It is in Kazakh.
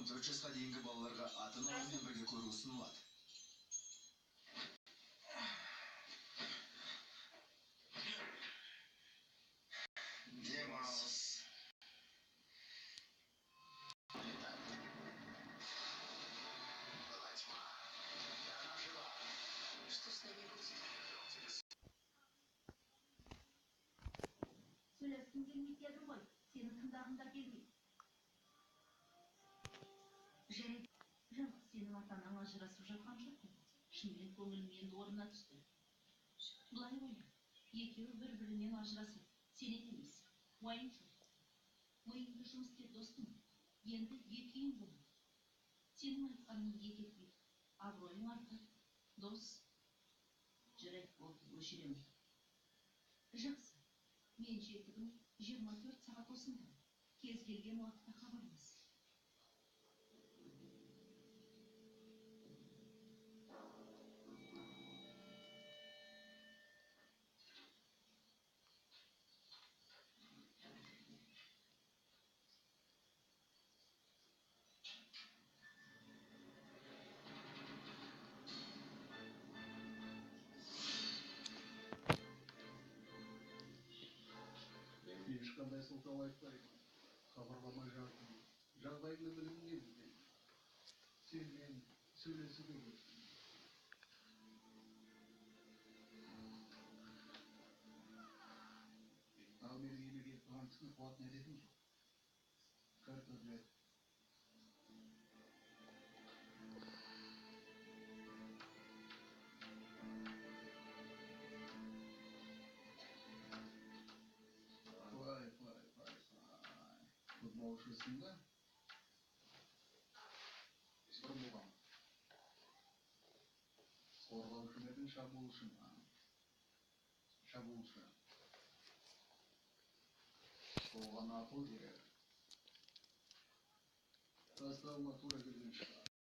14 жасқа дейінгі балаларға ата-аналарымен бірге көру ұсынылады. Демалыс. Была тьма. Она жива. Что с нами будет? Сөйлескім келмейді дедің ғой, сені тыңдағым да келмейді. Жарайды, жоқ, сенің ата-анаң ажырасып жатқан жоқ қой. Шынымен көңілім енді орнына түсті. Былай ойла, екеуі бір-бірінен ажырасады, сенен емес, уайым жоқ. Миыңды жұмыс істет, достым, енді екі үйің болады. Сенің айтқаның екі етпейді, абыройың артады, дос. Жарайды, болды, өшіремін. Жақсы, мен 7 күн 24 сағат осындамын. Кез келген уақытта хабарлас. Ешқандай сылтау айтпаймын. Хабарлама жаздым. Жағдайыңды білгім келді деймін. Сенімен сөйлесуге келдім. Ал менің үйіме келіп тұрған кісіні қуатын әдетім жоқ. Карта для Пай, пай, пай, пай. Футболшысың ба? Бұрын болған. Қорғаушы ма едің, шабуылшы ма? Шабуылшы. Оған ақыл керек. Тастауыңа тура келген шығар.